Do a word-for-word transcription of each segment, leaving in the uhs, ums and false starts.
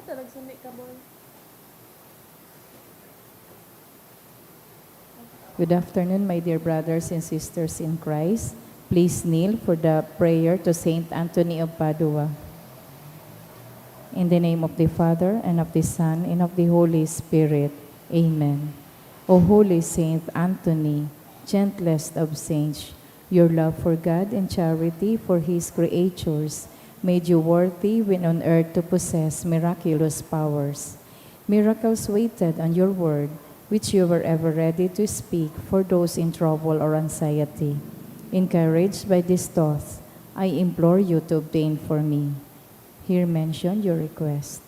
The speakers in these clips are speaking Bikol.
Good afternoon, my dear brothers and sisters in Christ. Please kneel for the prayer to Saint Anthony of Padua. In the name of the Father, and of the Son, and of the Holy Spirit. Amen. O Holy Saint Anthony, gentlest of saints, your love for God and charity for His creatures made you worthy when on earth to possess miraculous powers. Miracles waited on your word, which you were ever ready to speak for those in trouble or anxiety. Encouraged by this thought, I implore you to obtain for me. Here mention your request.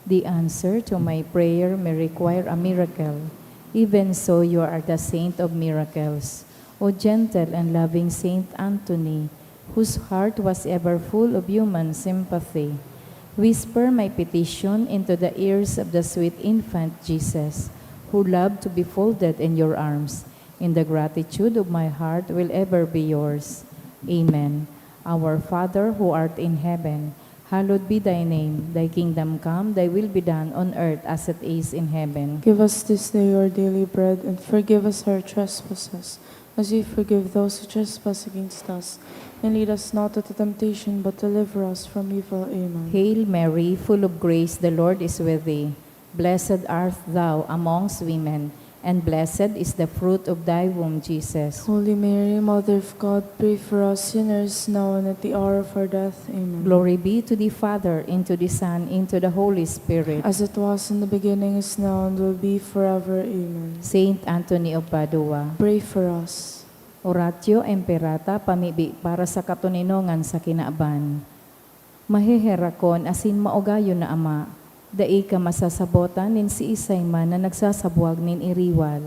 The answer to my prayer may require a miracle. Even so, you are the saint of miracles. O gentle and loving Saint Anthony, whose heart was ever full of human sympathy, whisper my petition into the ears of the sweet infant Jesus, who loved to be folded in your arms. And the gratitude of my heart will ever be yours. Amen. Our Father who art in heaven, hallowed be thy name. Thy kingdom come, thy will be done on earth as it is in heaven. Give us this day our daily bread, and forgive us our trespasses, as we forgive those who trespass against us. And lead us not into temptation, but deliver us from evil. Amen. Hail Mary, full of grace, the Lord is with thee. Blessed art thou amongst women, and blessed is the fruit of thy womb, Jesus. Holy Mary, Mother of God, pray for us sinners, now and at the hour of our death. Amen. Glory be to the Father, and to the Son, and to the Holy Spirit. As it was in the beginning, is now, and will be forever. Amen. Saint Anthony of Padua. Pray for us. Oratio Imperata, pamibi para sa katoninongan sa kinaban. Maheherakon asin maugayon na Ama, dai ka masasabotan nin siisay man na nagsasabwag nin iriwal.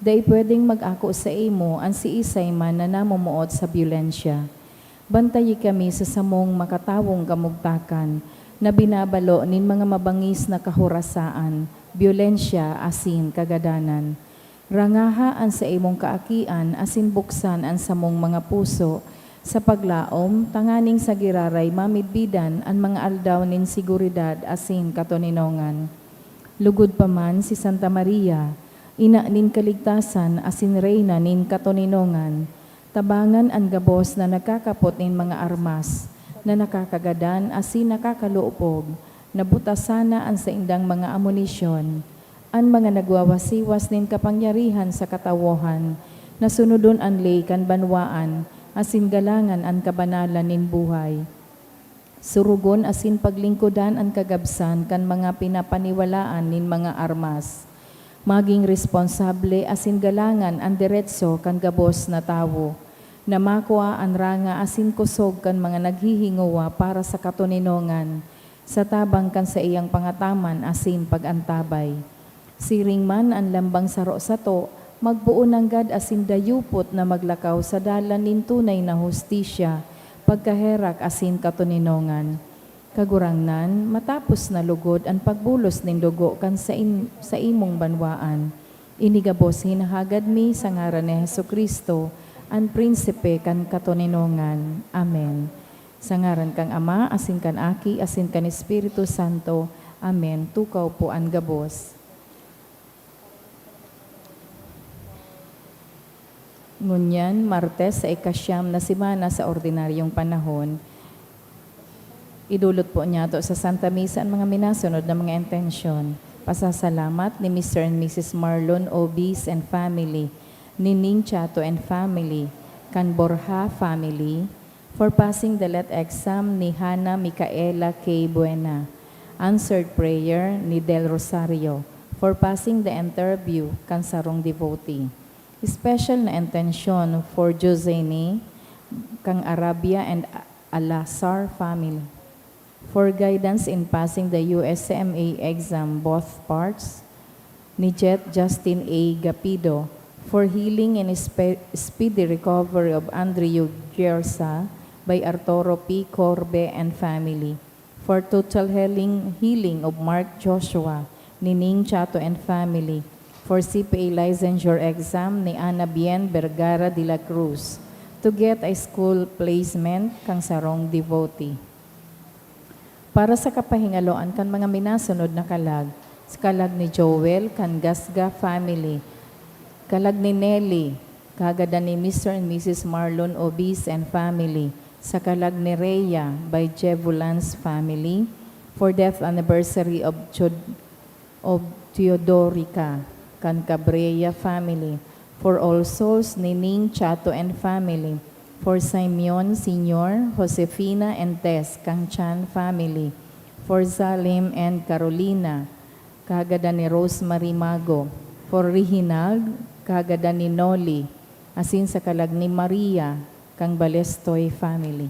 Dai pwedeng mag-ako saimo an siisay man na namomoot sa byolensya. Bantayi kami sa samong makatawong kamugtakan na binabalo nin mga mabangis na kahorasaan, byolensya asin kagadanan. Rangaha an saimong kaakian asin buksan an samong mga puso sa paglaom, tanganing sa giraray mamidbidan an mga aldaw nin seguridad asin katoninongan. Lugod pa man si Santa Maria, ina nin kaligtasan asin reyna nin katoninongan, tabangan an gabos na nagkakapot nin mga armas na nakakagadan asin nakakalupog, na butasan na an saindang mga amunisyon. An mga nagwawasiwas nin kapangyarihan sa katawohan, na sunodon an ley kan banwaan, asin galangan an kabanalan nin buhay. Surugon asin paglingkodan an kagabsan kan mga pinapaniwalaan nin mga armas. Magin responsable asin galangan an deretso kan gabos na tawo, na makua an ranga asin kosog kan mga naghihingowa para sa katoninongan, sa tabang kan saiyang pangataman asin pag-antabay. Siring man an lambang saro sato, magpoon nanggad asin dayupot na maglakaw sa dalan nin tunay na hustisya, pagkaherak asin katoninongan. Kagurangnan, matapos na lugod an pagbulos nin dugo kan sain-, saimong banwaan, ini gabos hinahagad mi sa ngaran ni Jesu-Cristo, an Prinsipe kan katoninongan. Amen. Sa ngaran kan Ama, asin kan Aki, asin kan Espiritu Santo. Amen. Tukaw po an gabos. Ngunyan, Martes sa ikasyam na semana sa ordinaryong panahon, idulot po niyato sa Santa Misa an mga minasunod na mga intensyon. Pasasalamat ni Mister and Missus Marlon Obis and family, ni Ning Chato and family, kan Borja family, for passing the lit exam ni Hana Micaela K. Buena. Answered prayer ni Del Rosario for passing the interview kan sarong devotee. Special na intensyon for Josene kang Arabia and Alazar family. For guidance in passing the U S M A exam, both parts, ni Jet Justin A. Gapido, for healing and spe-, speedy recovery of Andrew Gersa by Arturo P. Corbe and family, for total healing, healing of Mark Joshua, ni Ning Chato and family, for C P A licensure exam ni Ana Bien Vergara de la Cruz, to get a school placement kan sarong devotee. Para sa kapahingaloan kan mga minasunod na kalag, sa kalag ni Joel kan Gasga family, kalag ni Nelly, kagadan ni Mister and Missus Marlon Obis and family, sa kalag ni Rhea by Jevulans family, for death anniversary of Chod-, of Teodorica kan Cabrera family, for All Souls ni Ning Chato and family, for Simeon Senior, Josefina and Tess kan Chan family, for Salim and Carolina, kagadan ni Rosemary Mago, for Reginald, kagadan ni Noli, asin sa kalag ni Maria kan Balestoy family.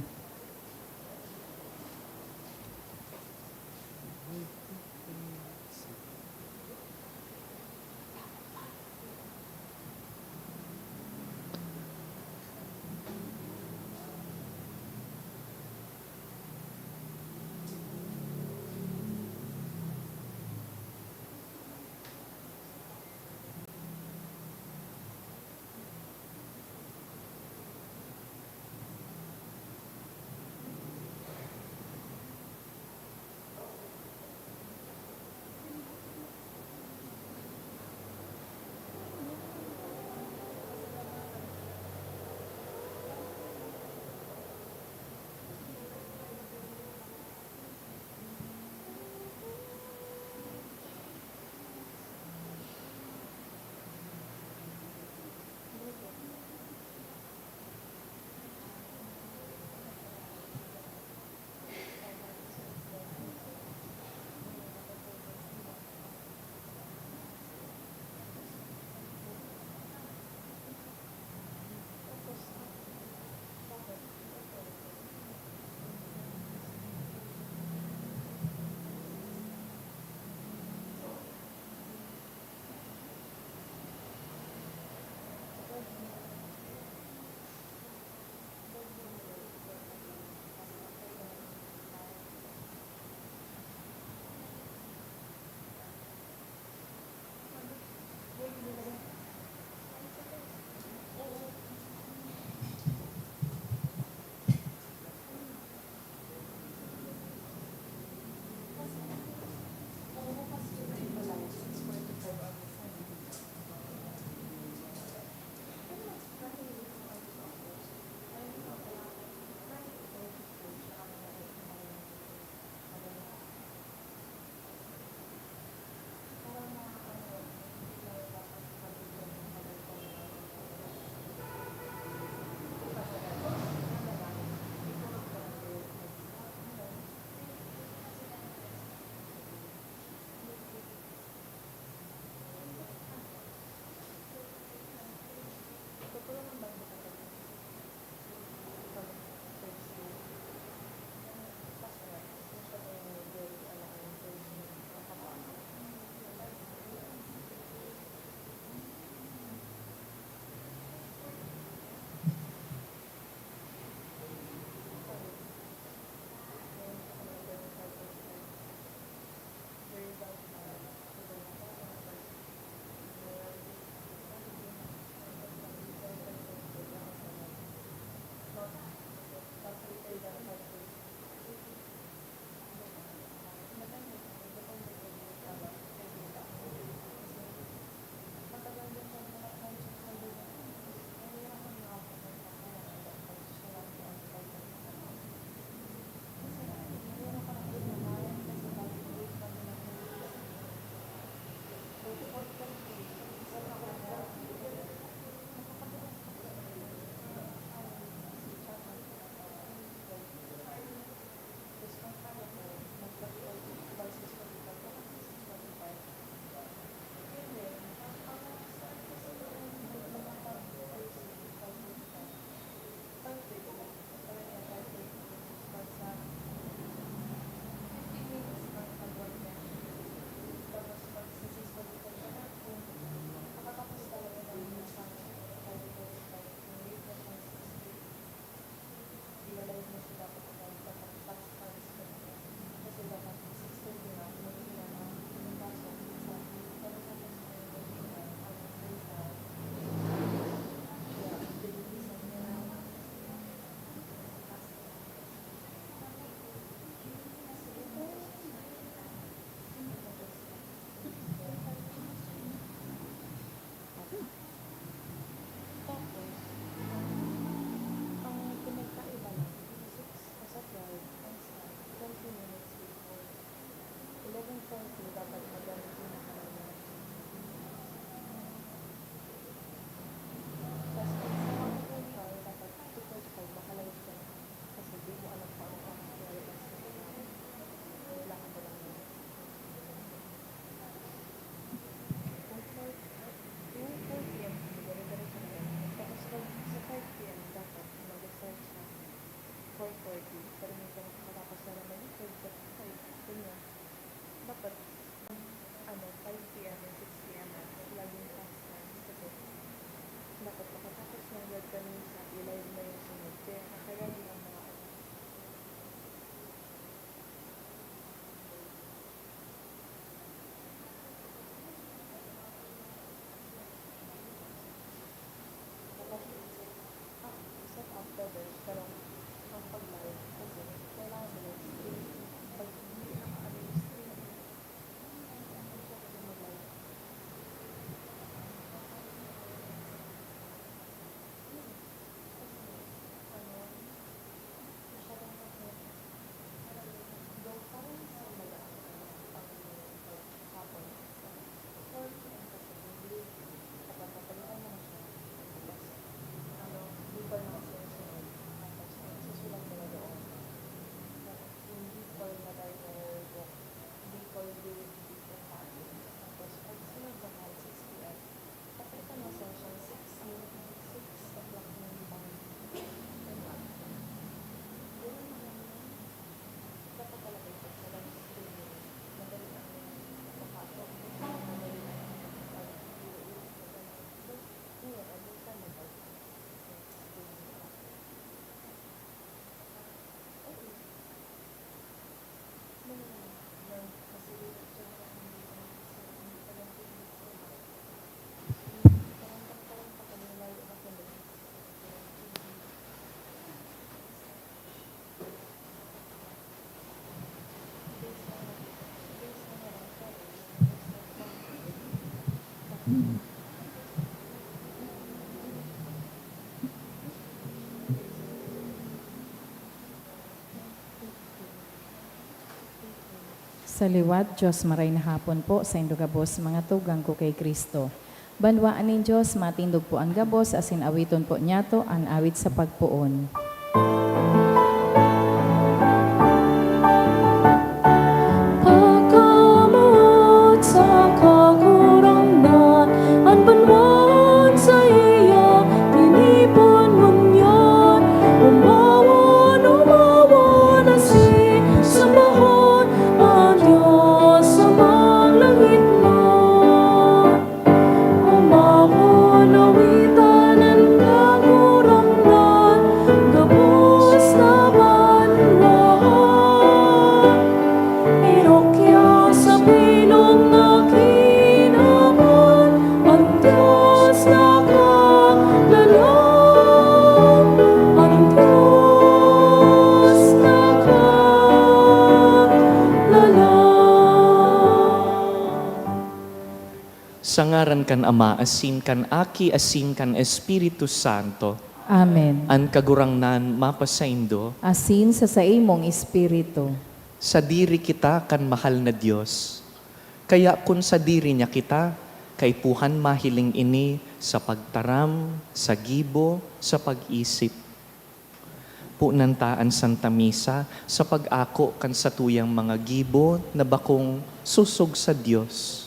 Pero minsan nakakatapos na naman yung third ka, okay, ganyan. Dapat, ano, five P M and six P M na, laging fast time. Kasi dapat makatapos na agad kami sa i-live na yung sunod. Kaya naka-ready ang mga ano. Dapat, ah, set up the best, pero ang pag-live kasi kailangan mo yung screen. Pag hindi naka-ano yung screen, hindi siya pwede mag-live. Yun. Kasi, ano, masyadong kasi, parang, though parang sa magaan ang pag-, hapon, sa four P M kasi, hindi, kapag papalitan mo na siya, tapos, ano, before na kasi yung sunod, tapos, ang susulat mo na doon. Yung before na tayo nag-walk, before you repeat the practice. Tapos, pag sunod naman, six P M, papalitan mo siya, six, six o'clock na yung pang-, ganun lang. Dapat talaga ito sa live streaming. Madali ang makapasok. Madali ang makapag-, ngayon, minsan nag-, Sa liwat, Dios, maray na hapon po saindo gabos, mga tugang ko kay Cristo. Banwaan nin Dios, matindog po an gabos, asin awiton po niyato an awit sa pagpoon. Pagkamawot sa Kagurangnan, an banwaan saiya tinipon ngunyan. Umawon, umawon, asin sambahon an Dios sa mga langit man. Umawon, awitan an Kagurangnan, gabos na banwaan. Irukya sa bilog na kinaban, an Dios nakalalang, an Dios nakalalang. Sa ngaran kan Ama, asin kan Aki, asin kan Espiritu Santo. Amen. An Kagurangnan mapasaindo. Asin sa saimong espiritu. Sadiri kita kan mahal na Dios. Kaya kun sadiri niya kita, kaipuhan mahiling ini sa pagtaram, sa gibo, sa pag-isip. Punan ta an Santa Misa sa pag-ako kan satuyang mga gibo na bakong sosog sa Dios.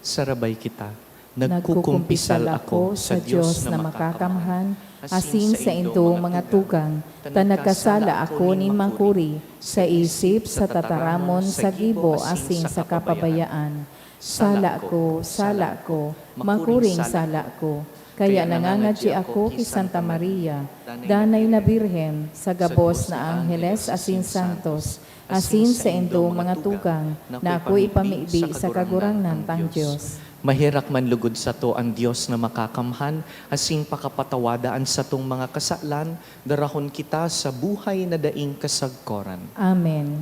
Sarabay kita. Nagkukumpisal ako sa Dios na makakamhan, asin saindong mga tugang, ta nagkasala ako nin makuri, sa isip, sa tataramon, sa gibo, asin sa kapabayaan. Sala ko, sala ko, makuring sala ko. Kaya nangangadyi ako ki Santa Maria, Danay na Birhen, sa gabos na angheles asin santos, asin saindong mga tugang, na ako ipamibi sa Kagurangnan tang Dios. Maherak man lugod sato an Dios na makakamhan, asin pakapatawada an satong mga kasalan, darahon kita sa buhay na daing kasagkoran. Amen.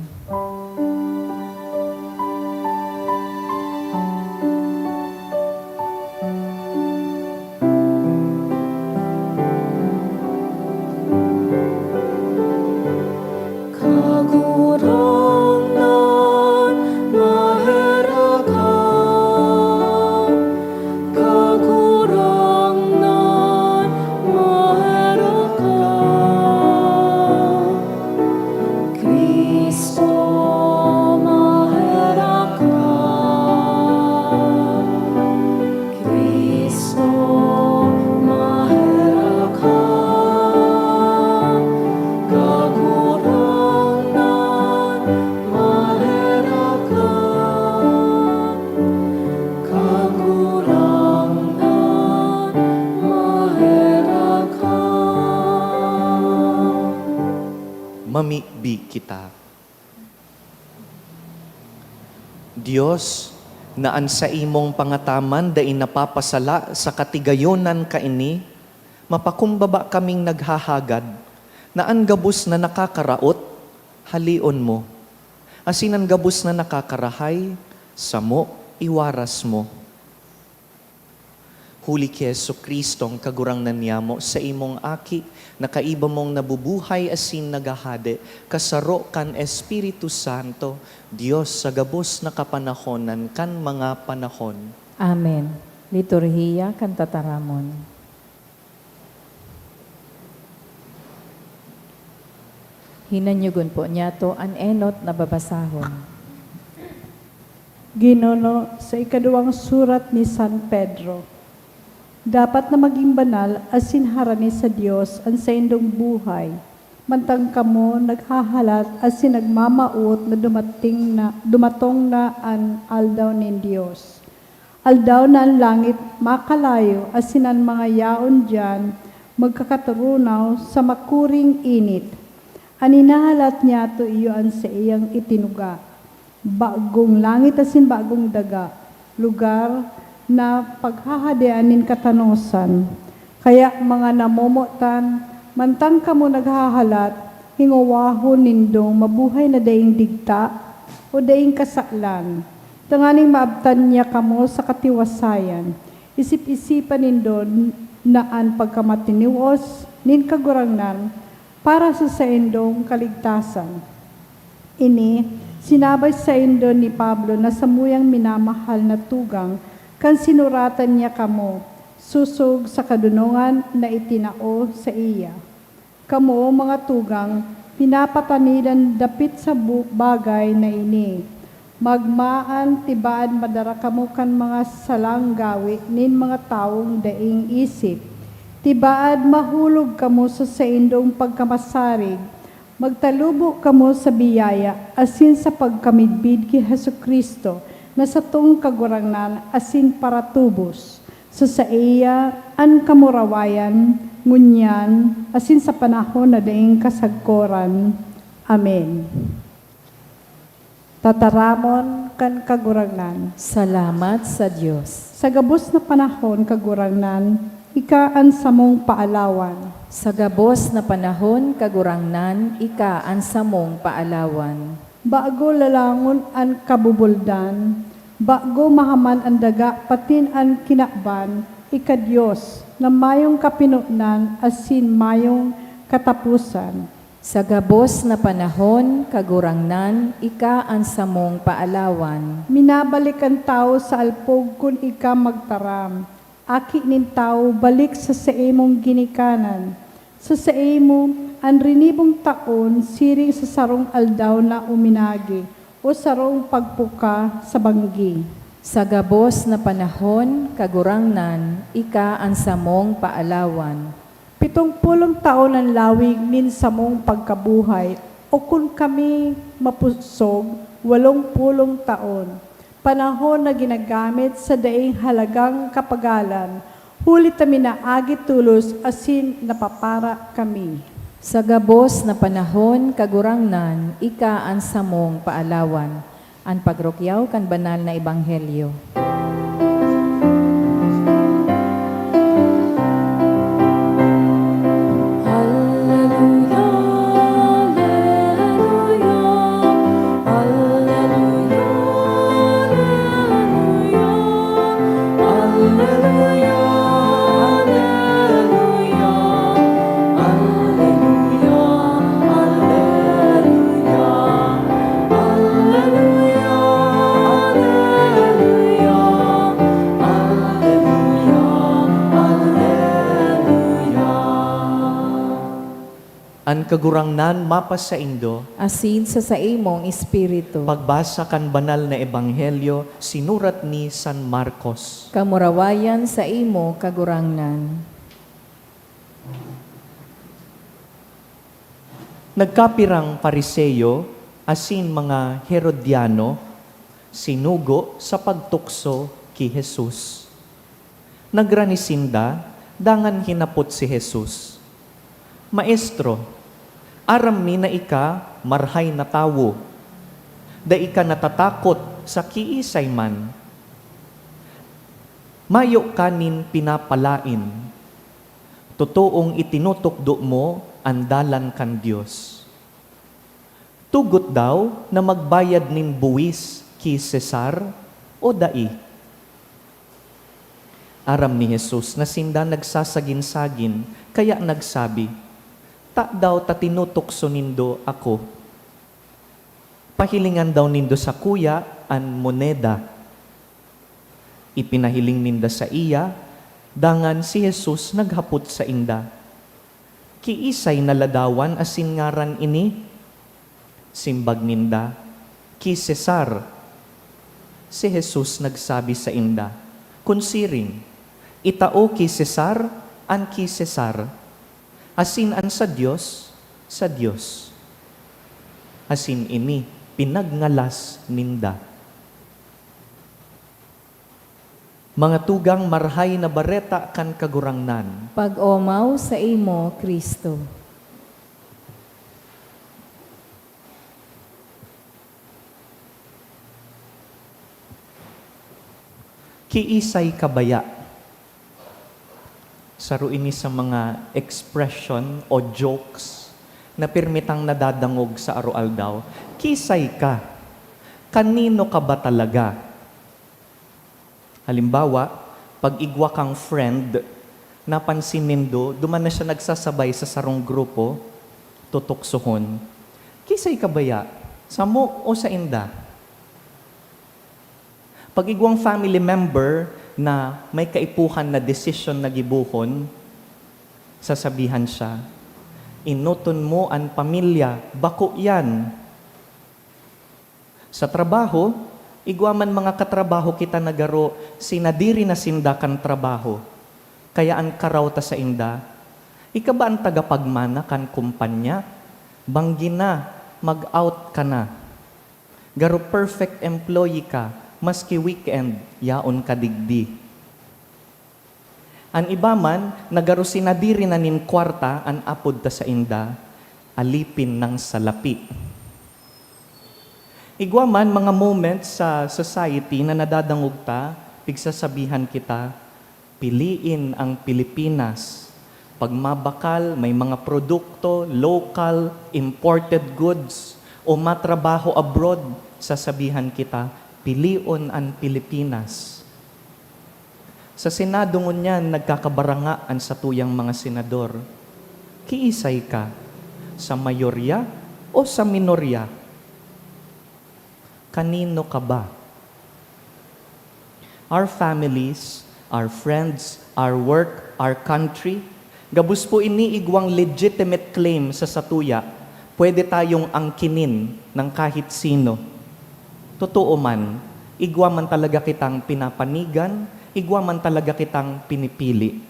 Kagurangnan, maherak ka. Kagurangnan, maherak ka. Cristo, Mamibi kita. Dios, na an saimong pangataman dai napapasala sa katigayonan kaini, mapakumbaba kaming naghahagad na an gabos na nakakaraot, haleon mo, asin an gabos na nakakarahay, samo, iwaras mo. Huli ki Jesu-Cristo, an Kagurangnan niyamo, saimong Aki, na kaiba mong nabubuhay asin naghahade, kasaro kan Espiritu Santo, Dios sa gabos na kapanahonan kan mga panahon. Amen. Liturhiya kan Tataramon. Hinanyugon po niyato an enot na babasahon. Ginoo, sa ikaduwang surat ni San Pedro, dapat na magin banal asin harani sa Dios an saindong buhay, mantang kamo naghahalat asin nagmamawot na dumating na, dumatong na an aldaw nin Dios. Aldaw na an langit makalayo asin an mga yaon diyan magkakaturunaw sa makuring init. An hinahalat niyato iyo an saiyang itinuga, bagong langit asin bagong daga, lugar na paghahadean nin katanosan. Kaya, mga namomotan, mantang kamo naghahalat, hingowahon nindong mabuhay na daing digta o daing kasalan, tanganing maabtan niya kamo sa katiwasayan. Isip-isipan nindo na an pagkamatinios nin Kagurangnan para sa saindong kaligtasan. Ini, sinabay saindo ni Pablo na samuyang minamahal na tugang, kan sinuratan niya kamo, sosog sa kadonongan na itinao saiya. Kamo, mga tugang, pinapatanidan dapit sa bu-, bagay na ini. Magmaan, tibaad madara kamo kan mga salang gawe nin mga tawong daing isip. Tibaad mahulog kamo sa saindong pagkamasarig. Magtalubo kamo sa biyaya asin sa pagkamidbid ki Jesu-Cristo na satong Kagurangnan asin Paratubos. Sa saiya an kamurawayan, ngunyan, asin sa panahon na daing kasagkoran. Amen. Tataramon kan Kagurangnan. Salamat sa Dios. Sa gabos na panahon, Kagurangnan, ika an samong paalawan. Sa gabos na panahon, Kagurangnan, ika an samong paalawan. Bago lalangon an kabubuldan, bago mahaman an daga patin an kinaban, ika Dios na mayong kapinonan asin mayong kataposan. Sa gabos na panahon, Kagurangnan, ika an samong paalawan. Minabalik an tawo sa alpog kun ika magtaram, aki nin tawo balik sa saimong ginikanan. Sa saimo, an rinibong taon siring sa sarong aldaw na uminagi, o sarong pagpuka sa banggi. Sa gabos na panahon, Kagurangnan, ika an samong paalawan. Pitong pulong taon an lawig nin samong pagkabuhay, o kun kami mapusog, walong pulong taon, panahon na ginagamit sa daing halagang kapagalan, huli ta minaagi tolos asin napapara kami. Sa gabos na panahon, Kagurangnan, ika an samong paalawan. An pagrukyaw kan Banal na Ebanghelyo. Alleluia, alleluia, alleluia, alleluia, alleluia, alleluia, alleluia, alleluia, alleluia, alleluia, alleluia. An Kagurangnan mapasaindo. Asin sa saimong espiritu. Pagbasa kan Banal na Ebanghelyo sinurat ni San Marcos. Kamurawayan saimo, Kagurangnan. Nagkapirang Fariseo asin mga Herodiano sinugo sa pagtukso ki Jesus. Nagrani sinda, dangan hinapot si Jesus, "Maestro, Aram mi na ika marahay na tawo. Dai ka natatakot sa kiisay man. Mayo ka nin pinapalaen. Totoong itinutukdo mo an dalan kan Dios. Tugot daw na magbayad nin buwis ki Cesar o dai? Aram ni Jesus na sinda nagsasagin-sagin, kaya nagsabi, "Tadaw ta tinutukso nindo ako? Pahilingan daw nindo sakuya an moneda." Ipinahiling ninda saiya, dangan si Jesus naghapot sainda, "Kiisay na ladawan asin ngaran ini?" Simbag ninda, "Ki Cesar." Si Jesus nagsabi sainda, "Kun siring, itao ki Cesar an ki Cesar, asin an sa Dios, sa Dios." Asin ini pinagngalas ninda. Mga tugang, Marahay na Bareta kan Kagurangnan. Pag-omaw saimo, Cristo. Kiisay ka baya? Saro ini sa mga expression o jokes na pirmi tang nadadangog sa aroaldaw. Kiisay ka? Kanino ka ba talaga? Halimbawa, pag igwa kang friend, napansin nindo, duman na siya nagsasabay sa sarong grupo, tutuksohon. Kiisay ka baya? Samo o sainda? Pag igwang family member na may kaipuhan na desisyon na gibohon, sasabihan siya, "Enoton mo an pamilya, bako yan." Sa trabaho, igwa man mga katrabaho kita na garo sinadiri na sinda kan trabaho, kaya an karaw ta sainda, "Ika ba an tagapagmana kan kumpanya? Banggi na, mag-out ka na." Garo perfect employee ka, maski weekend, yaon ka digdi. An iba man, na garo sinadiri na nin kwarta, an apod ta sainda, alipin nang salapi. Igwa man mga moments sa society na nadadangog ta, pigsasabihan kita, "Piliin ang Pilipinas." Pag mabakal, may mga produkto, local, imported goods, o matrabaho abroad, sasabihan kita, "Pilion an Pilipinas." Sa Senado ngunyan, nagkakabaranga an satuyang mga senador. Kiisay ka? Sa mayorya o sa minorya? Kanino ka ba? Our families, our friends, our work, our country, gabos po ini igwang legitimate claim sa satuya, pwede tayong angkinin ng kahit sino. Totoo man, igwa man talaga kitang pinapanigan, igwa man talaga kitang pinipili.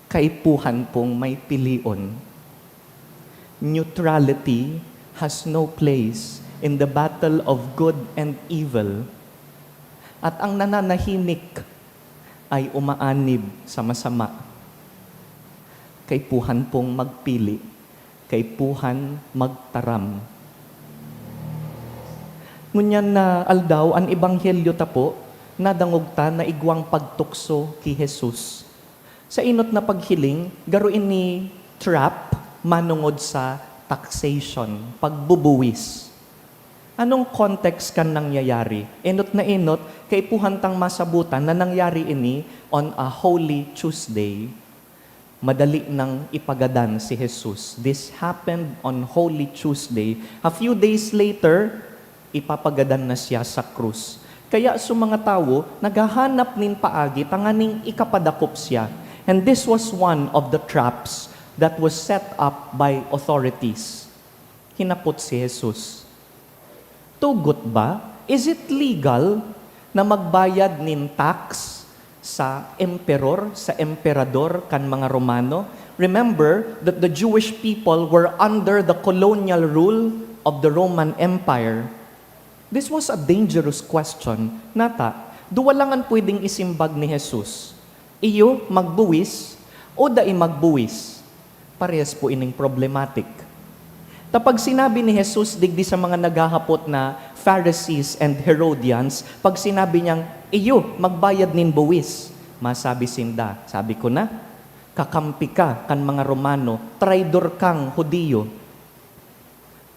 Kaipuhan pong may pilion. Neutrality has no place in the battle of good and evil. At ang nananahimik ay umaanib sa masama. Kaipuhan pong magpili, kaipuhan magtaram. Ngunyan na aldaw, an ebanghelyo ta po, nadangog ta na igwang pagtukso ki Jesus. Sa enot na paghiling, garo ini trap manongod sa taxation, pagbubuwis. Anong context kan nangyayari? Enot na enot, kaipuhan tang masabutan na nangyari ini on a Holy Tuesday. Madali nang ipagadan si Jesus. This happened on Holy Tuesday. A few days later, ipapagadan na siya sa krus. Kaya so mga tawo naghahanap nin paagi tanganing ikapadakop siya. And this was one of the traps that was set up by authorities. Hinapot si Jesus, "Tugot ba? Is it legal na magbayad nin tax sa emperor, sa emperador kan mga Romano?" Remember that the Jewish people were under the colonial rule of the Roman Empire. This was a dangerous question. Nata, duwa lang an pwedeng isimbag ni Jesus. Iyo magbuwis o dai magbuwis, parehas po ining problematic. Ta pag sinabi ni Jesus digdi sa mga naghahapot na Pharisees and Herodians, pag sinabi niyang, "Iyo, magbayad nin buwis," masabi sinda, "Sabi ko na, kakampi ka kan mga Romano, traidor kang Judio."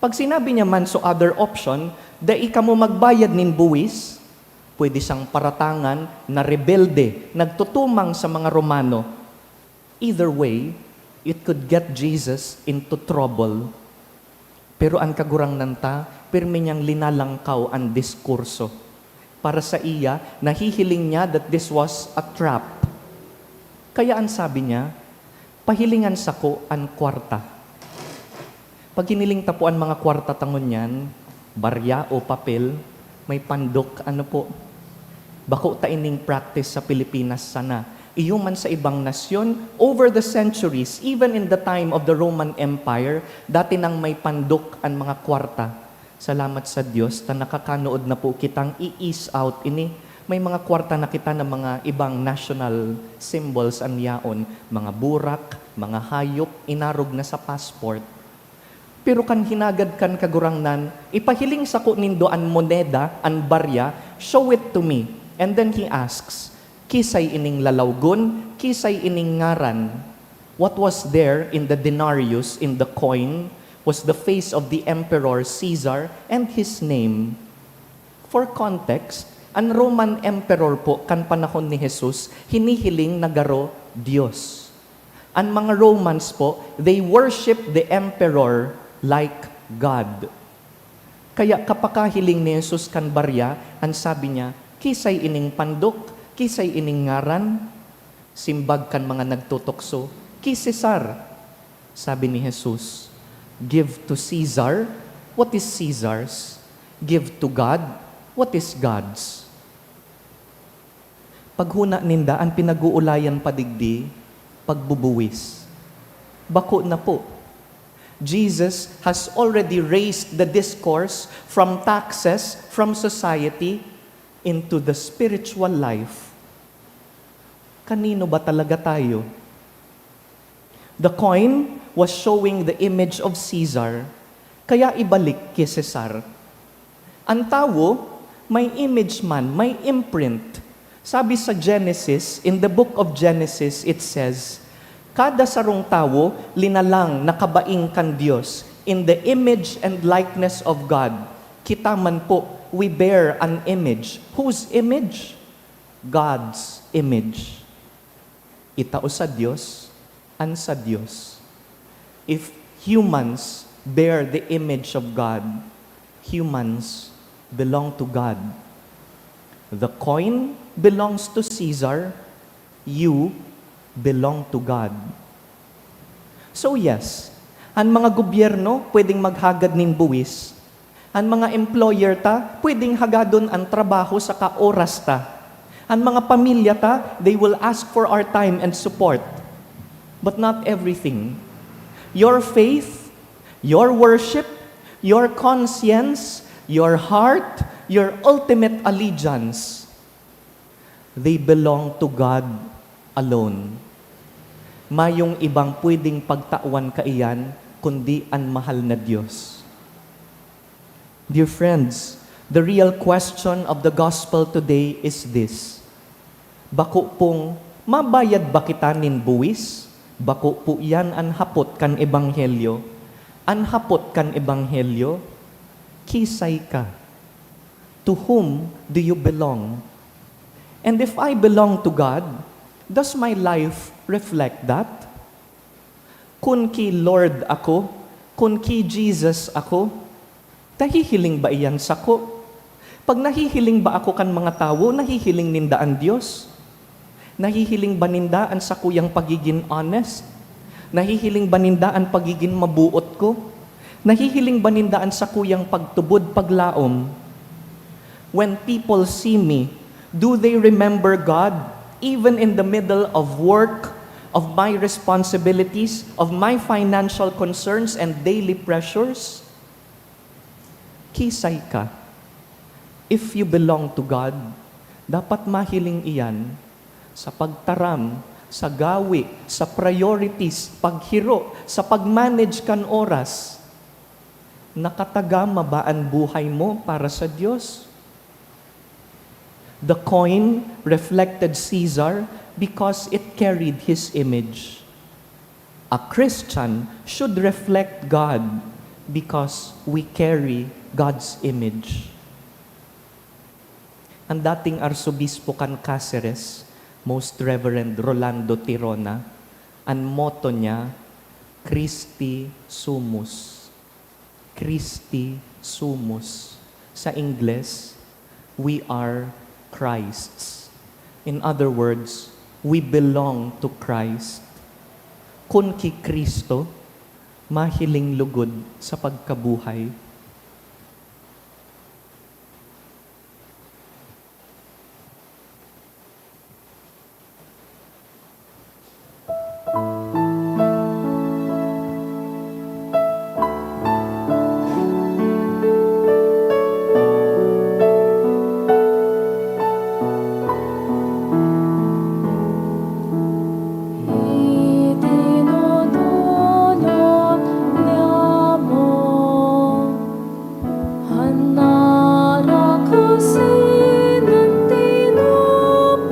Pag sinabi niya man so other option, "Dai kamo magbayad nin buwis," pwede siyang paratangan na rebelde, nagtutumang sa mga Romano. Either way, it could get Jesus into trouble. Pero an Kagurangnan ta, pirmi niyang linalangkaw an diskurso. Para saiya, nahihiling niya that this was a trap. Kaya an sabi niya, "Pahilingan sako an kwarta." Pag hiniling ta po an mga kwarta ta ngunyan, barya o papel, may pandok, ano po? Bako ta ining practice sa Pilipinas sana. Iyo man sa ibang nasyon, over the centuries, even in the time of the Roman Empire, dati nang may pandok an mga kwarta. Salamat sa Dios ta nakakanood na po kitang i-ease out ini. May mga kwarta na kita na mga ibang national symbols an yaon, mga burak, mga hayop, inarog na sa passport. Pero kan hinagad kan Kagurangnan, "Ipahiling sako nindo an moneda, an barya, show it to me." And then he asks, "Kisay ining lalawgon? Kisay ining ngaran?" What was there in the denarius, in the coin, was the face of the Emperor Caesar and his name. For context, an Roman Emperor po kan panahon ni Jesus, hinihiling na garo Dios. An mga Romans po, they worship the Emperor like God. Kaya kapakahiling ni Jesus kan barya, an sabi niya, "Kisay ining pandok? Kisay ining ngaran?" Simbag kan mga nagtutukso, "Ki Cesar." Sabi ni Jesus, "Give to Caesar what is Caesar's. Give to God what is God's." Paghona ninda, an pinag-oolayan pa digdi, pagbubuwis. Bako na po. Jesus has already raised the discourse from taxes, from society, into the spiritual life. Kanino ba talaga tayo? The coin was showing the image of Caesar, kaya ibalik ki Cesar. An tawo, may image man, may imprint. Sabi sa Genesis, in the book of Genesis, it says, "Kada sarong tawo linalang na kabaing kan Dios, in the image and likeness of God." Kita man po, we bear an image. Whose image? God's image. Itao sa Dios an sa Dios. If humans bear the image of God, humans belong to God. The coin belongs to Caesar, you belong to God. So yes, an mga gobyerno pwedeng maghagad nin buwis. An mga employer ta pwedeng hagadon an trabaho saka oras ta. An mga pamilya ta, they will ask for our time and support. But not everything. Your faith, your worship, your conscience, your heart, your ultimate allegiance, they belong to God alone. Mayong ibang pwedeng pagtawan kaiyan kundi an mahal na Dios. Dear friends, the real question of the gospel today is this. Bako pong, "Mabayad ba kita nin buwis?" Bako po iyan an hapot kan ebanghelyo. An hapot kan ebanghelyo, kisay ka? To whom do you belong? And if I belong to God, does my life reflect that? Kun ki Lord ako, kun ki Jesus ako, nahihiling ba iyan sako? Pag nahihiling ba ako kan mga tawo, nahihiling ninda an Dios? Nahihiling ba ninda an sakuyang pagigin honest? Nahihiling ba ninda an pagigin mabuot ko? Nahihiling ba ninda an sakuyang pagtubod, paglaom? When people see me, do they remember God, even in the middle of work, of my responsibilities, of my financial concerns and daily pressures? Kisay ka. If you belong to God, dapat mahiling iyan sa pagtaram, sa gawi, sa priorities, paghiro, sa pag-manage kan oras. Nakatagama ba an buhay mo para sa Dios? The coin reflected Caesar because it carried his image. A Christian should reflect God because we carry God's image. Ang dating Arsobispo kan Caceres, Most Reverend Rolando Tirona, an motto niya, "Christi Sumus." Christi Sumus. Sa Ingles, "We are Christ's." In other words, we belong to Christ. Kun ki Cristo, mahiling lugod sa pagkabuhay. Itinutulod niya mo. An arak asin an tinapay,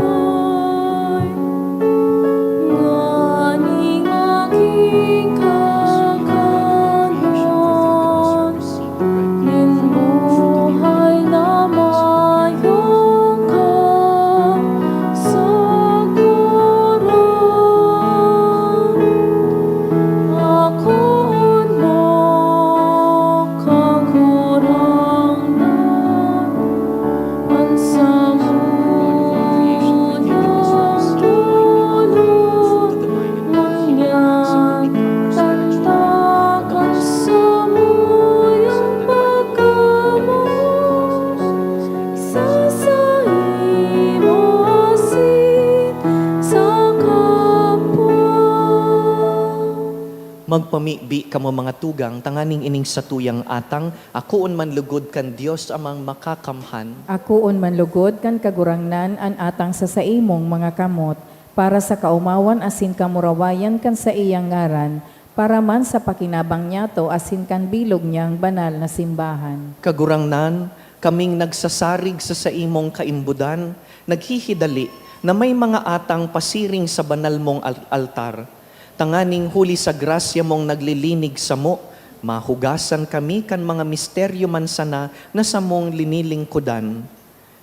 nganing aking kakanon, nin buhay na mayong kasagaran. Akoon mo, Kagurangnan, an samuyang tolong, ngunyan tantakan samuyang pagkamoot sa saimo asin sa kapwa. Magpamibi kamo, mga tugang, tanganing ining satuyang atang akoon man lugod kan Dios Amang Makakamhan. Akoon man lugod kan Kagurangnan an atang sa saimong mga kamot, para sa kaomawan asin kamurawayan kan saiyang ngaran, para man sa pakinabang niyato asin kan bilog niyang banal na simbahan. Kagurangnan, kaming nagsasarig sa saimong kaimbodan, naghihidali na may mga atang pasiring sa banal mong al-, altar. Tanganing huli sa grasya mong naglilinig samo, mahugasan kami kan mga misteryo man sana na samong linilingkodan.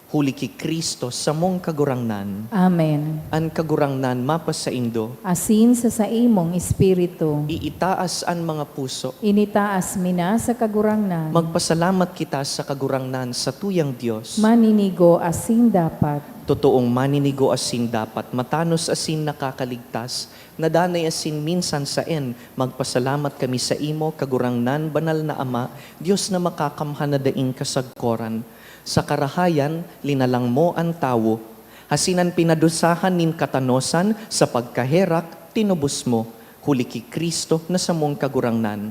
Huli ki Cristo, samong Kagurangnan. Amen. An Kagurangnan mapasaindo. Asin sa saimong espiritu. Iitaas an mga puso. Initaas mi na sa Kagurangnan. Magpasalamat kita sa Kagurangnan, satuyang Dios. Maninigo asin dapat. Totoong maninigo asin dapat, matanos asin nakakaligtas. Na danay asin minsan saen, magpasalamat kami saimo, Kagurangnan, Banal na Ama, Dios na makakamhan na daing kasagkoran. Sa karahayan, linalang mo an tawo. Asin an pinadusahan nin katanosan sa pagkaherak, tinubos mo, huli ki Cristo na samong Kagurangnan.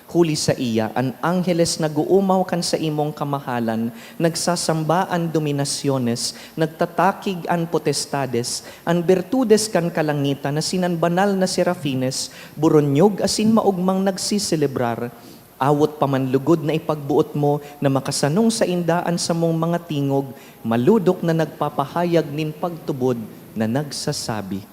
Huli saiya, an angheles nag-oomaw kan saimong kamahalan, nagsasamba an dominasyones, nagtatakig an potestades, an birtudes kan kalangitan asin an banal na serafines, boronyog asin maogmang nagseselebrar. Awot pa man lugod na ipagboot mo na makasanong sainda an samong mga tingog, malodok na nagpapahayag nin pagtubod na nagsasabi.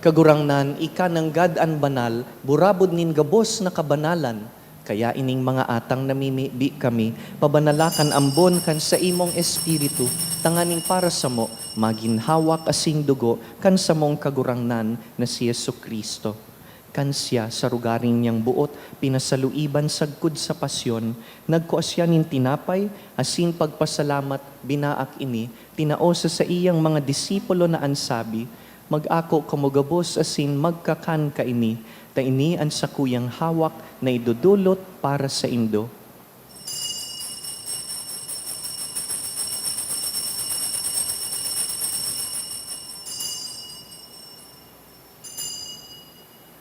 Kagurangnan, ika nanggad an banal, burabod nin gabos na kabanalan. Kaya ining mga atang namimibi kami, pabanala kan ambon kan saimong Espiritu, tanganing para samo magin hawak asin dugo kan samong Kagurangnan na si Jesu-Cristo. Kan siya, sa rogaring niyang boot, pinasaluiban sagkod sa pasyon, nagkua siya nin tinapay, asin pagpasalamat, binaak ini, tinao sa saiyang mga disipulo na an sabi, "Mag-ako kamo gabos asin magkakan kaini, ta ini an sakuyang hawak na idodolot para saindo."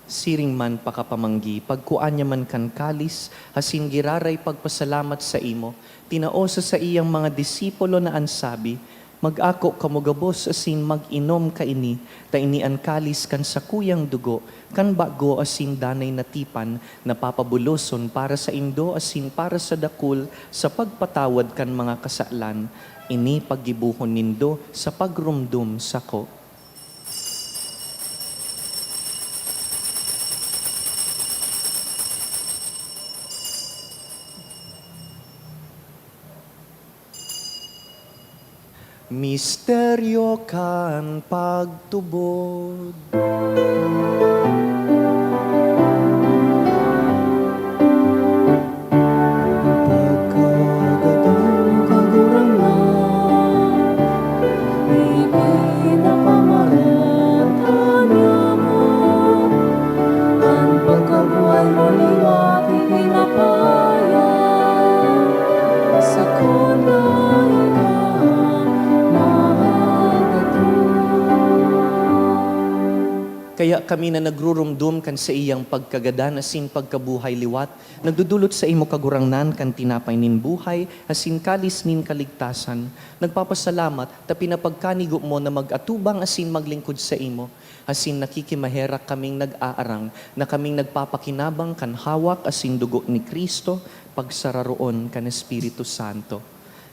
Siring man pakapamanggi, pagkua niya man kan kalis, asin giraray pagpasalamat saimo, tinao sa saiyang mga disipulo na an sabi, "Mag-ako kamo gabos asin mag-inom kaini, ta ini an kalis kan sakuyang dugo, kan bago asin danay na tipan, na papabuloson para saindo asin para sa dakul sa pagpatawad kan mga kasalan. Ini paggibohon nindo sa pagromdom sako." Misteryo kan pagtubod. Pagkagadan, Kagurangnan, ipinapamarata niamo an pagkabuhay mo liwat, ipinapaya, sakon na ika mahal na Dios. Kaya kami na nagrurumdom kan saiyang pagkagadan asin pagkabuhay liwat, nagdodolot saimo, Kagurangnan, kan tinapay nin buhay asin kalis nin kaligtasan. Nagpapasalamat ta pinapagkanigo mo na mag-atubang asin maglingkod saimo, asin nakikimaherak kaming nag-aarang na kaming nagpapakinabang kan hawak asin dugo ni Cristo, pagsararoon kan Espiritu Santo.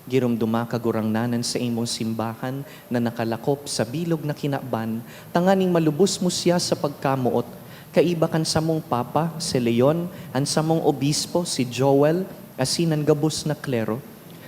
Giromdoma, Kagurangnan, an saimong simbahan na nakalakop sa bilog na kinaban, tanganing malubos mo siya sa pagkamoot, kaiba kan samong Papa, si Leon, an samong Obispo, si Joel, asin an gabos na klero.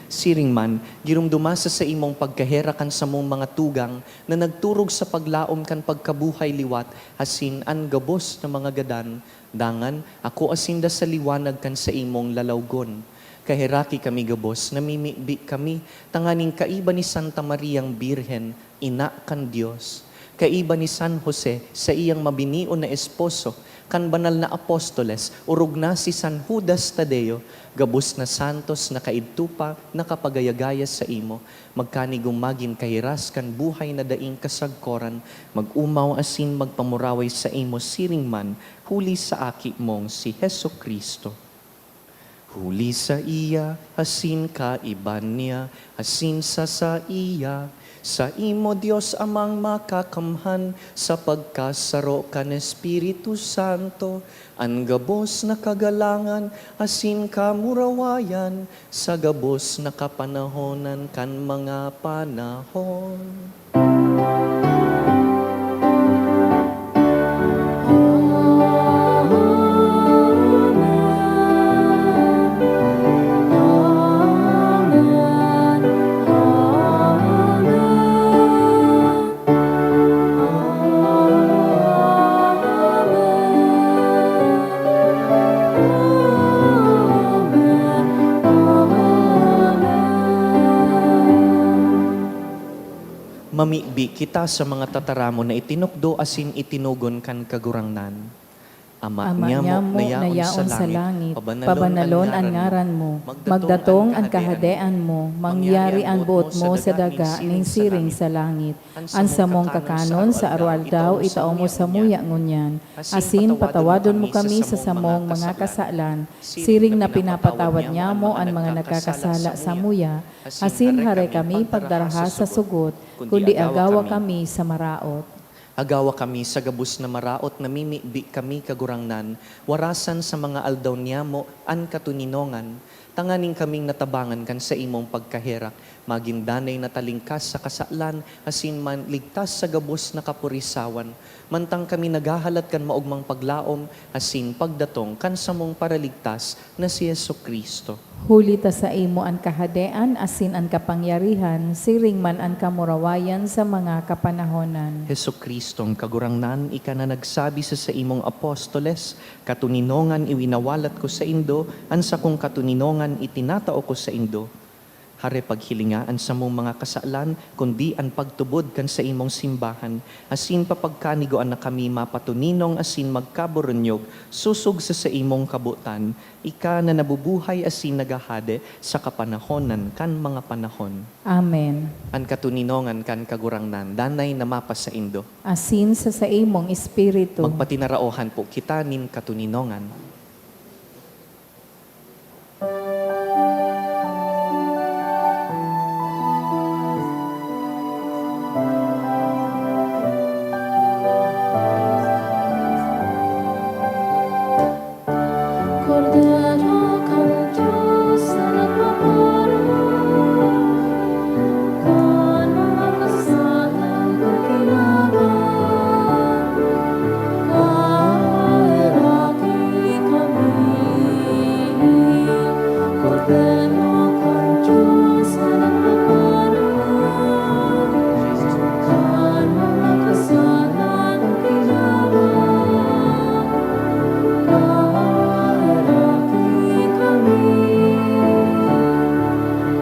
Siring man, giromdoma sa saimong pagkaherak an samong mga tugang na nagturog sa paglaom kan pagkabuhay liwat, asin an gabos na mga gadan, dangan akoa sinda sa liwanag kan saimong lalawgon. Kaheraki kami gabos, namimibi kami, tanganing kaiba ni Santa Mariang Birhen, Ina kan Dios, kaiba ni San Jose, saiyang mabinion na esposo, kan banal na apostoles, orog na si San Judas Tadeo, gabos na santos na kaidto pa nakapagayagaya saimo, magkanigong magin kahiras kan buhay na daing kasagkoran, mag-omaw asin magpamuraway saimo siring man, huli sa Aki mong si Jesu-Cristo. Huli saiya, asin kaiba niya, asin sa saiya, saimo, Dios Amang Makakamhan, sa pagkasaro kan Espiritu Santo, an gabos na kagalangan asin kamurawayan sa gabos na kapanahonan kan mga panahon. Mamibi kita sa mga tataramon na itinukdo asin itinugon kan Kagurangnan. Ama Ama niamo niamo na na yaon yaon sa sa langit, langit, pabanalon pabanalon an an ngaran ngaran mo. mo. Magdatong Magdatong an an kahadean kahadean mo. mo. Mangyari Mangyari an an buot buot mo mo sa sa daga daga nin nin siring siring sa sa langit. An An samong samong kakanon kakanon sa sa araw-aldaw, araw-aldaw, itao mo samuya ngunyan. Asin Asin patawad mo patawad mo kami kami sa sa samong samong mga mga kasalan, kasalan, siring siring na na pinapatawad pinapatawad niamo niamo an an mga nagkakasala nagkakasala samuya. samuya. Asin Asin hare hare kami kami pagdaraha pagdaraha sa sa sugot, sugot, kundi kundi agawa agawa kami kami sa maraot. Agawa kami sa gabos na maraot, namimibi kami, Kagurangnan, warasan sa mga aldaw niyamo an katoninongan, tanganing kaming natabangan kan saimong pagkaherak, Magin danay na ta lingkas sa kasalan asin man ligtas sa gabos na kapurisawan, mantang kami naghahalat kan maogmang paglaom asin pagdatong kan samong Paraligtas na si Jesu-Cristo. Huli ta saimo an kahadean asin an kapangyarihan, siring man an kamurawayan sa mga kapanahonan. Jesu-Cristong Kagurangnan, ika na nagsabi sa saimong apostoles, "Katoninongan iwinawalat ko saindo, an sakong katoninongan itinatao ko saindo." Hare paghilinga an samong mga kasalan, kundi an pagtubod kan saimong simbahan, asin papagkanigoan na kami mapatoninong asin magkaburunyog sosog sa saimong kabotan, ika na nabubuhay asin naghahade sa kapanahonan kan mga panahon. Amen. An katoninongan kan Kagurangnan danay na mapasaindo. Asin sa saimong espiritu. Magpatinaraohan po kita nin katoninongan. Kordero kan Dios na nagpapara kan mga kasalan kan kinaban. Kaheraki kami, Kordero kan Dios na nagpaparangal kan mga kasalan kan kinaban. Kaheraki kami,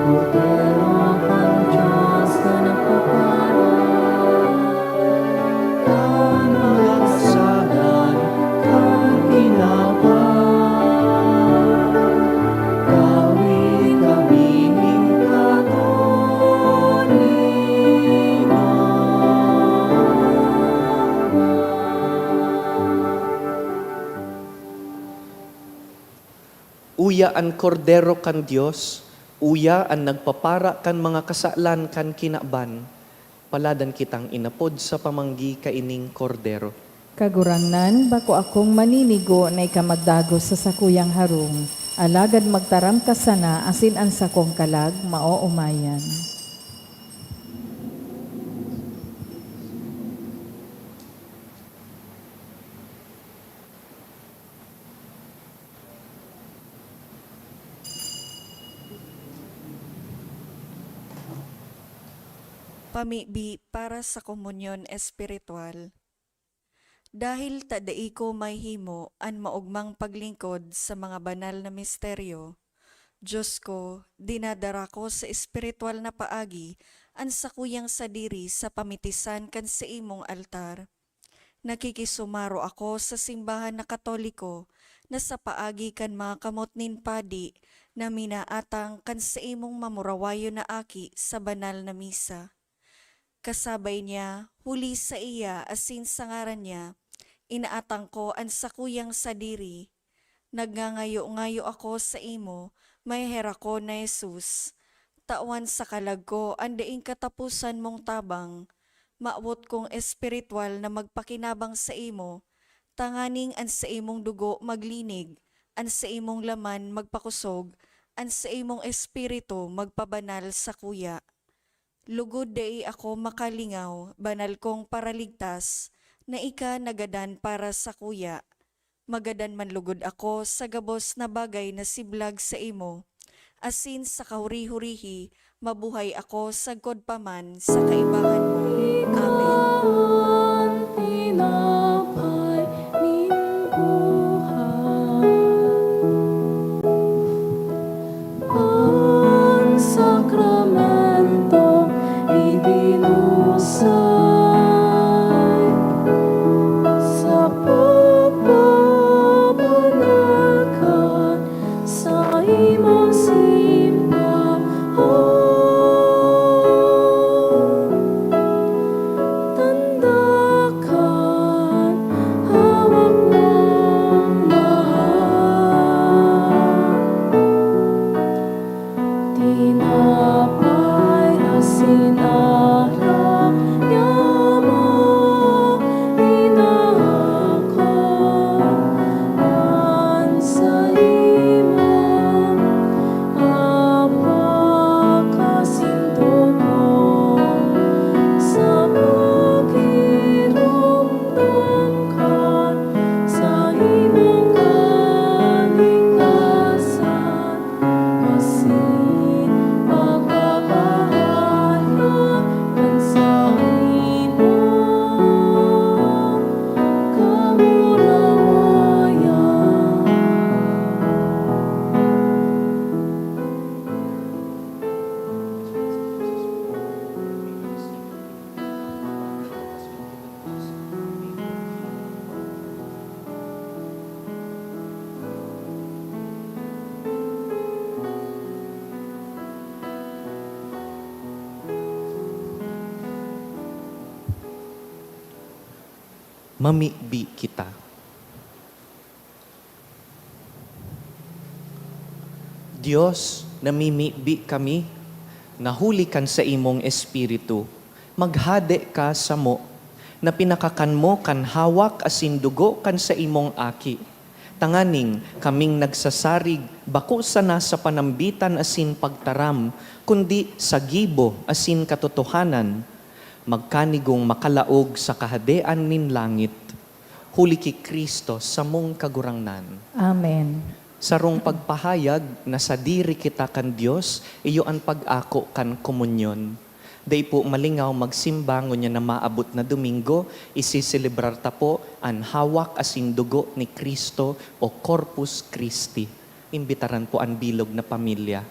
Kordero kan Dios na nagpaparangal kan mga kasalan kan kinaban, gawi kami nin katoninongan. Uya an Kordero kan Dios, uya an nagpapara kan mga kasalan kan kinaban. Paladan kitang inapod sa pamanggi kaining Kordero. Kagurangnan, bako akong maninigo na ika magdagos sa sakuyang harong, alagad magtaram ka sana asin an sakong kalag maoomayan. Pamibi para sa komunyon espiritual. Dahil ta dai ko mahimo an maogmang paglingkod sa mga banal na misteryo, Dios ko, dinadara ko sa espiritual na paagi an sakuyang sadiri sa pamitisan kan saimong altar. Nakikisumaro ako sa simbahan na Katoliko na sa paagi kan mga kamot nin padi na minaatang kan saimong mamurawayon na aki sa banal na misa. Kasabay niya, huli saiya asin sa ngaran niya, inaatang ko an sakuyang sadiri. Nagngangayo-ngayo ako saimo, maheherakon na Jesus, tawan sa kalag ko an daing kataposan mong tabang. Mawot kong espiritual na magpakinabang saimo, tanganing an saimong dugo maglinig, an saimong laman magpakosog, an saimong espiritu magpabanal sakuya. Lugod dai ako makalingaw, banal kong Paraligtas, na ika nagadan para sakuya. Magadan man lugod ako sa gabos na bagay na siblag saimo, asin sa kahuri-hurihi, mabuhay ako sagkod pa man sa kaibahan mo. Amen. Ika an tinapay nin buhay. An sakramentong idinusay sa pagpapabanal kan saimong simbahan. Tanda Mamibi kita. Dios, namimibi kami na huli kan saimong Espiritu, maghade ka samo, na pinakakan mo kan hawak asin dugo kan saimong Aki, tanganing kaming nagsasarig bako sana sa panambitan asin pagtaram, kundi sa gibo asin katotohanan, magkanigong makalaog sa Kahadean nin langit. Huli ki Cristo, samong Kagurangnan. Amen. Sarong pagpahayag na sadiri kita kan Dios, iyo an pag-ako kan komunyon. Dai po malingaw magsimba ngunyan na maabot na Domingo, isiselebrar ta po an hawak asin dugo ni Cristo o Corpus Christi. Imbitaran po an bilog na pamilya.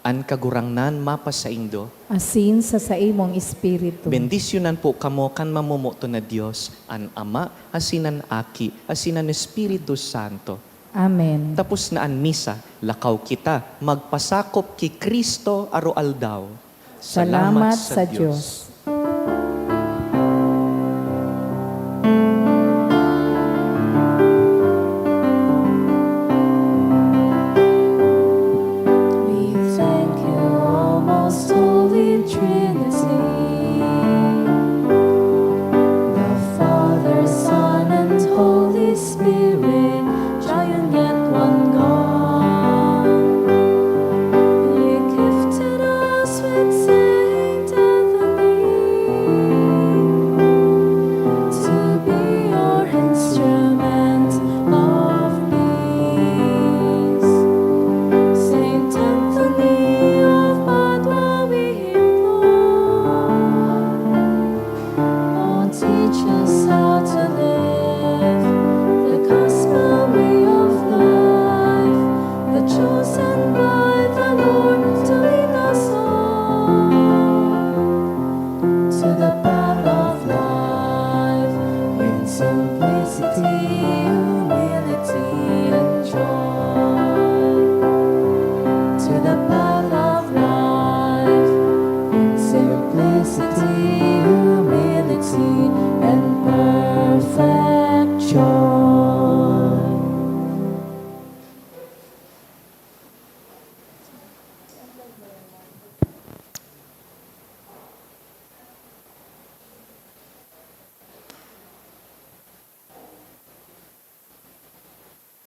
An Kagurangnan mapasaindo. Asin sa saimong espiritu. Bendisyonan po kamo kan mamomoton na Dios, an Ama, asin an Aki, asin an Espiritu Santo. Amen. Tapos na an misa, lakaw kita, magpasakop ki Cristo aroaldaw. Salamat sa Dios. We thank you, O most holy Trinity, the Father, Son, and Holy Spirit, triune yet one God. You gifted us with Saint Anthony to be your instrument of peace. Saint Anthony of Padua, we implore, oh, teach us how to live the gospel way of life, the chosen by the Lord to lead us all to the path of life in simplicity